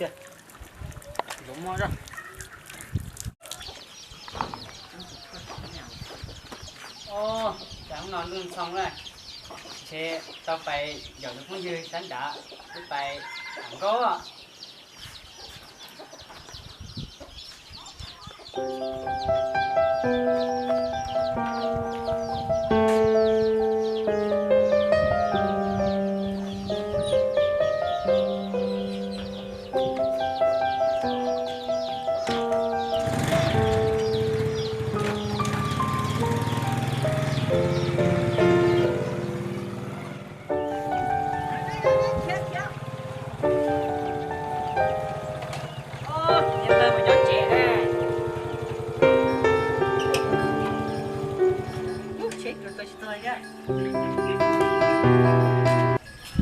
Tiag, zoo muaj zog. Os, cas hnub no ntuj ntxhoo na, ntshe tau pais yaum tus phooj ywg sab nrad, wb pais tham nkauj.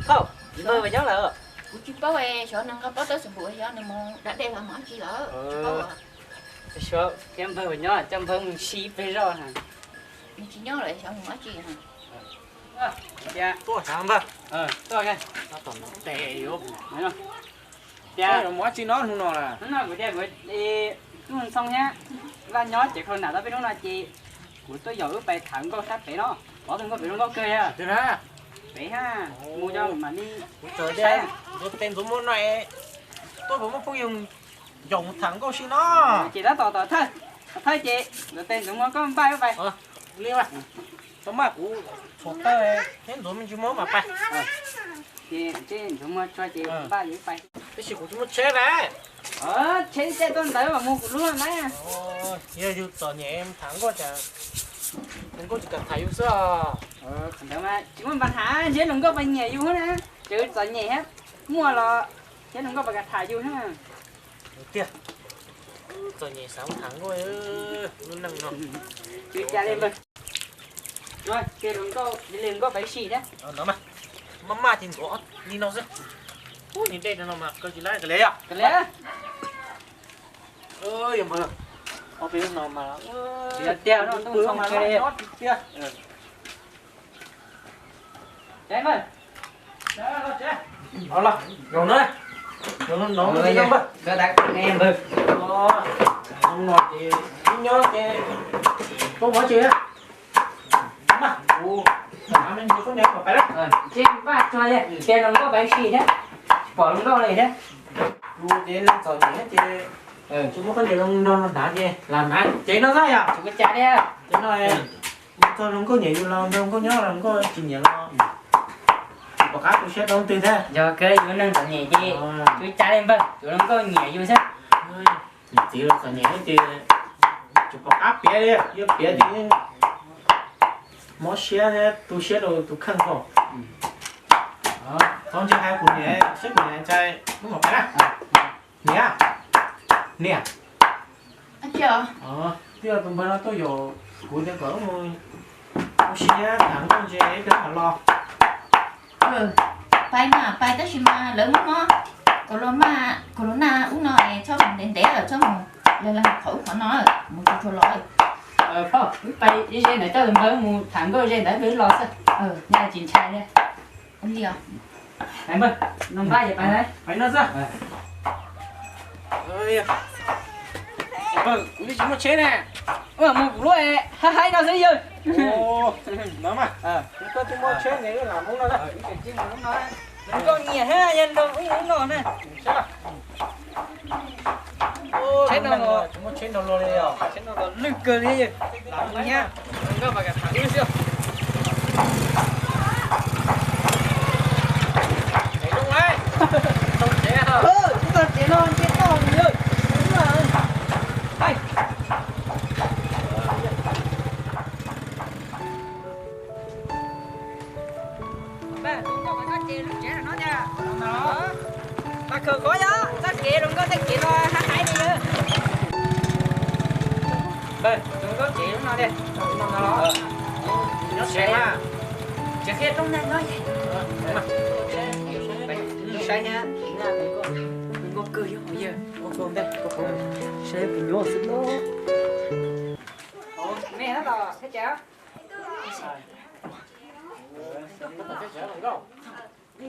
Thauj, npawg puas nyob lawm? Kuv tsis paub, xyov nws nqa pob tawb xov npum, xyov nws mus da dej los mus dab tsi lawm, tsis paub. Xyov thiab npawg puas nyob, coj npawg mus si peb zoj na. Nws tsis nyob lawm, xyov mus dab tsi. Tuaj sav npawg. Tuaj, tes yuav tias mus dab tsi no hnub no na. Hnub no kuv tias kuv tub ntxhoo thiab Vaj nyob ces khau nam tau peb hnub no ces kuv tuaj yaum wb pais tham nkauj sab pem no. Pov tus nkauj pem zoo nkauj kawg. Pem ha, mus coj mam li. Kuv txawm tias ntxuav tes ntxuav muag no es tuaj puas muaj phooj ywg yaum mus tham nkauj si no. Ces tab tom tom thawj, tom thawj ces ntxuav tes ntxuav muag koj npaj wb pais. Li mas, tau maj kuv txhuam tawb thiab ntxuav me ntsis muag mam pais. Ces ntxuav muag tso ces npaj wb pais. Tab sis kuv tsis muaj tsheb na. Tsheb caij tuaj ntawd mas mus kuv lub na. Yog yus txom nyem tham nkauj cas, hluas nkauj tsis kam tham yus xwb os. Tsis muaj npa tham, ntshe hluas nkauj pais nyiam yus na. Tseem txom nyem thiab, muaj los thiab hluas nkauj pais kam tham yus na. Tiag, txom nyem xav tham nkauj lub neej no. Tsis ua cas li npawg. Ces hluas nkauj, hluas nkauj pais si thiab. Maj maj ces ntxuav li no xwb. Ub, niag dej no mas kawg tsis laib, kav liam yom. Kav liam. Yog npawg, ob peb lub no mas tiag, ntuj ntxhoo mas nyob tiag. Los, los, zoo na. Npawg, npawg, no ces wb nyob ces koj mus dab tsi na? Mas kuv, ces npaj tso ces hluas nkauj pais si thiab, tsis pom hluas nkauj li thiab. Kuv ces neeg txom nyem thiab ces tsis muaj khaub ncaws zoo nrog luag hnav ces lam hnav tsev no xwb yom. Tsis ua cas li. Tsev no mus txog hluas nkauj nyiam yus los nrog hluas nkauj nyob, los hluas nkauj tsis nyiam los tsis pom qab tu siab rau leej twg thiab. Yog kawg yus neeg txom nyem ces tsis ua cas li npawg, tsuas hluas nkauj nyiam yus xwb. Niam txiv los txom nyem ces tsis pom qab piav li, yog piav ces mob siab thiab tu siab rau tus kheej hos. Txhob ntsia hais kuv niam, saib kuv niam ntshai, wb mam pais na. Niam, niam, twb yog tus npawg no tuaj yaum kuv tias kom wb mus ua si thiab tham nkauj ntse ib pliag mam los. Pais mas pais tab sis mas lawv muab mob corona, corona ub no es txhob mus ntev ntev lawm, txhob mus lawv qhov ub qhov no, mus tsuag tsuag los. Pog, wb pais ib ze ntawd coj tus npawg mus tham nkauj ze ntawd wb los xwb, nyaj tsis ntshai li. Li os. Npawg, npaj es pais, pais no xwb. Npawg, kuv twb tsis muaj tsheb ne, wb mus kuv lub haib haib no xwb yawg. No mas, koj twb muaj tsheb ne, wb lam mus no na. Nkauj nyiam thiab yog nrog wb mus no na. Tsheb no, tsheb no los lwj kawg li, lam mus nyab, nkauj mas kam tham wb xwb. Tsev no, tsev no, tsev no, tsev no. Mas tus nkauj mas txoj kev lub tsev no tiag. Mas khawm kov yog txoj kev hluas nkauj tej kev no hab haiv li yawg. Tus nkauj tsev lub no tiag, no no los. Nyob tsev mas tsev qhia rooj nag nyob. Saib nyab, tus nkauj kawg yog yawg. Saib puas nyuaj xwb no. Me tab tom thaij tsev. Me,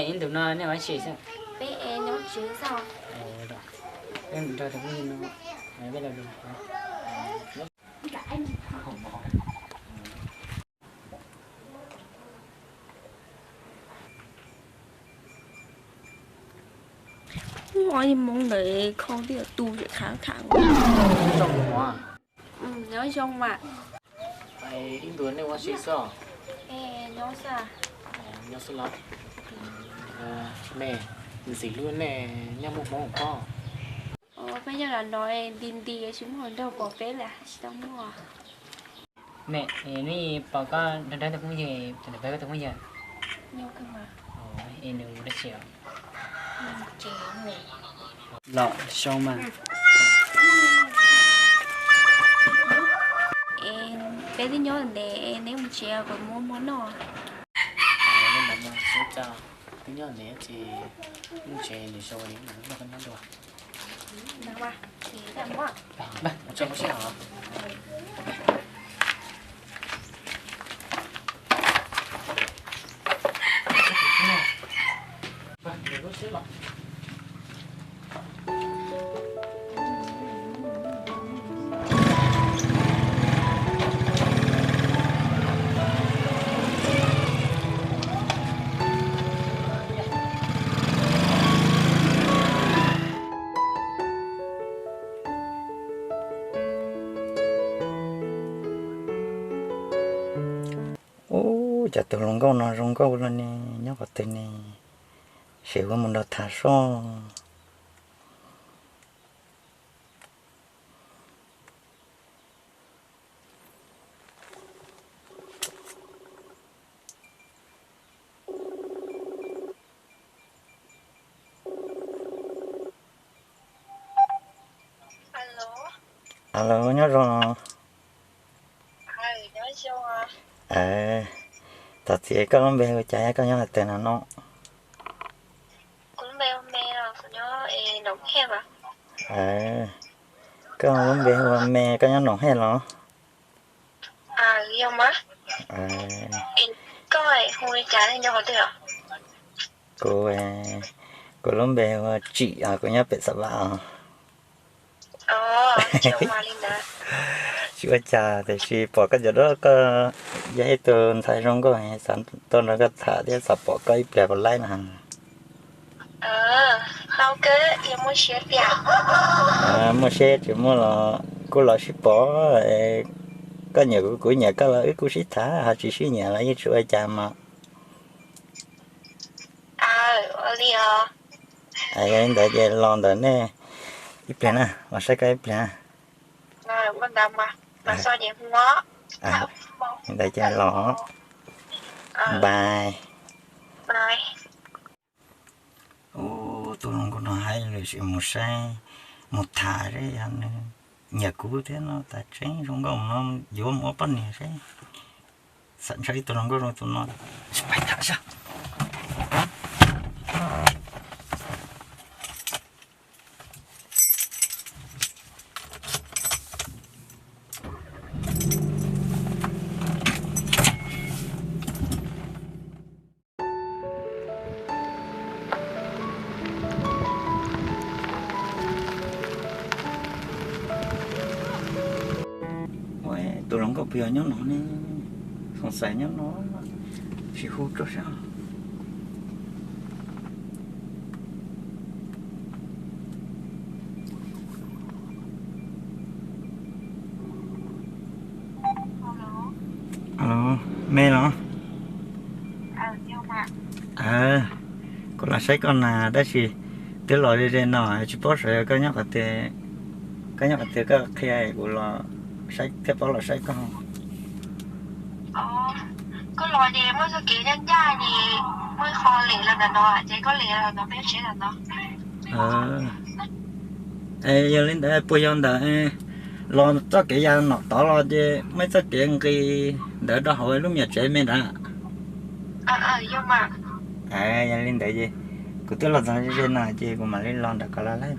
ib ntus no nej ua dab tsi xwb? Peb nyob tsev xwb. Nrog tus phooj ywg no, peb los lus. Ua ib hmoob ntawd kho tiaj tu khav khav. Nyob zoo mas. Ib ntus nej ua si xwb? Nyob xwb. Nyob xwb los? Me, ntxim hlub nej nyob muaj hmoob pob. Peb nyob los no nti nti tsis muaj hluas nraug pom peb lawm tsis tau muaj. Me, nej pom koj nrog nrog tus phooj ywg, tus nrog peb tus phooj ywg. Es nws ua dab tsi os? Los xyoo mas. Peb twb nyob ntev, neb mus tsev kuv muab muab noj. Twb nyob ntev ces mus tsev nws xyoo noj koj nyob dua. Ub, cas tus hluas nkauj no zoo nkauj li ne, nyob qhov twg ne, sim ua mus nrog tham soj. Alo, nyob zoo. Thov txim, koj lub npe hu cas, koj nyob hais tias no no? Koj lub npe hu ua Me, koj nyob Noom Hej los? Kuv, kuv lub npe hu ua Tsim os, kuv nyob pem Xav Vam os. Tsis ua cas, tiam sis pom koj cov duab, koj yog ib tug ntxhais zoo nkauj, xav tuaj nrog koj tham thiab xav pom koj ib pliag puas laib no. Muaj siab tsis muaj los kuj los sib pom, koj nyiam kuv, kuv nyiam koj los wb kuj sib tham, ho tsis sib nyiam los yeej tsis ua cas mas. Yog li ntawd ces los ntawm nej ib pliag na, los saib koj ib pliag. Li ntawd ces los. Bye. Ub, tus hluas nkauj no hais lus tsis mus saib, mus tham seb yog nws nyiam kuv thiab no, tas tseeb zoo nkauj no yuav mus ua poj niam seb. Xam ntshaw ib tug hluas nkauj zoo tus no, tsis pais tham saib. Ua, tus hluas nkauj puas yog nyob no ne? Xoom xais nyob no, sim hu rau saib. Alo, Me los? Kuv los saib koj na, tab sis twb los ze ze no tsis paub xyov koj nyob qhov twg. Peb nyob qhov twg koj qhia kuv los saib thiaj paub los saib koj. Koj los ces muaj txoj kev ncaj ncaj ces muaj qho lem los ntawm no ces koj lem los ntawm peb tsev ntawm no. Yog li ntawd puas yog ntawd los txoj kev ya nom tod los ces muaj ib txoj kev nqis ntawd rau hauv lub me nyuam tsev me nrad? Yog li ntawd ces kuv twb los txog ze no ces kuv mam li los nram koj lawm na.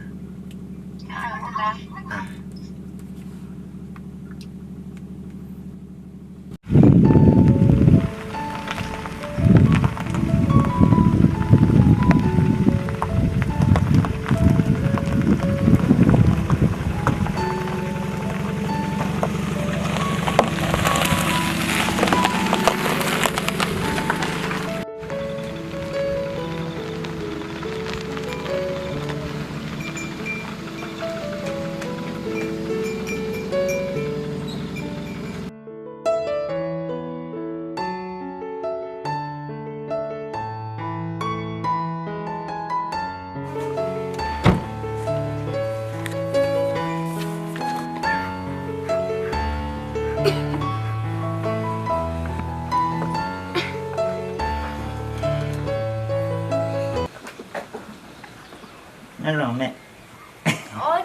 Nyob zoo me.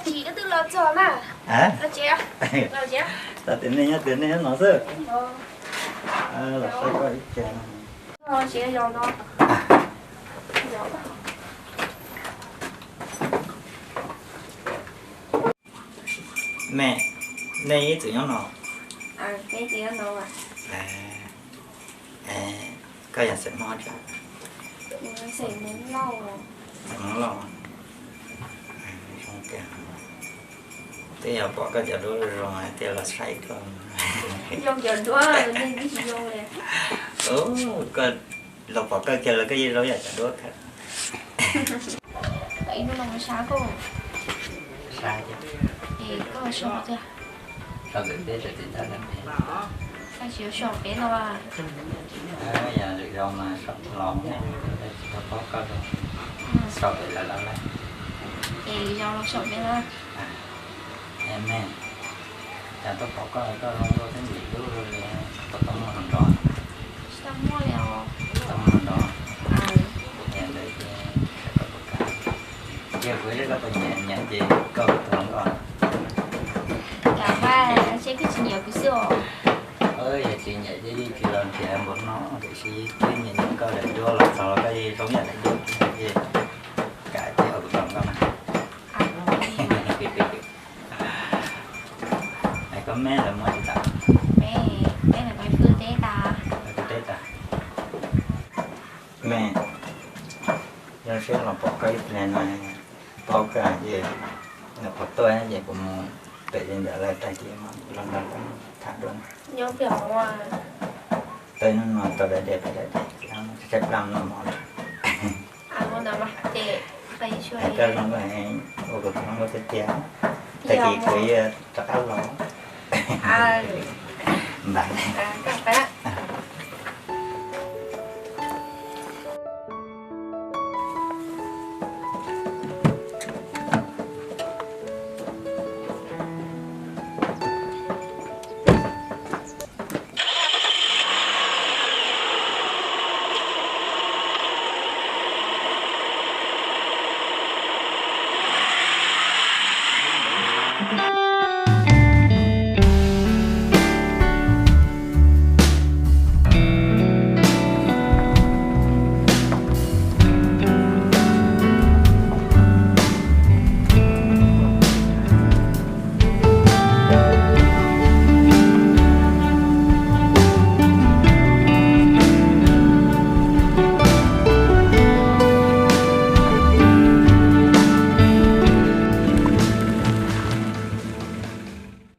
Tsis, koj twb los txog na. Los tsev. Tau tias nej nyob tias nej nyob no xwb. Los saib koj ib ce. Me, nej ib txwm nyob no? Koj yog xeem Hmoob tsi? Xeem Hmoob Lauj. Zoo kawg. Twb yog pom koj cov duab zoo zoo thiaj los saib koj. Koj los pom koj kiag los koj yeej zoo yam cov duab thiab. Ib hnub no kuv sab koj. Sab tiag. Es koj so tiag. So ntawm peb, so tim ntawd ntawm peb. Koj tsis so pem no. Yog lwm zaus mas so los ne, tsis tau paub koj zoo. So pem lawv lawm. Es lwm zaus los so pem no. Me, cas tuaj pom koj, koj zoo dua thiab ntxim hlub li, puas tau muaj hluas nraug? Tsis tau muaj li os. Tau muaj hluas nraug? Yog ntawd ces koj puas kam? Yog kuv saib koj tau nyiam nyiam ces koj puas tau hluas nkauj? Kam mas, seb koj tsis nyiam kuv xwb os. Yog tsis nyiam ces yeej tsis los nrhiav npaum no, tiam sis twb nyiam nyiam koj daim duab los txog los koj yeej zoo yam daim duab kiag ces kam ces kuv tau hluas nkauj na. Es koj me lawv muab tsis tas? Peb lawv pais fwj teb tas. Fwj teb tas. Me, zoo siab los pom koj ib pliag no, paub koj ces los pom tuaj ces kuv mus pem li ntawd lawm tag kis mam los nrog koj tham dua. Tau hnub no tau da de pem da de, tshaib plab no mov lawm. Koj zoo nkauj, ua kuv tau zoo nkauj tiag tiag. Tag kis kuv yuav rov qab los. Npam.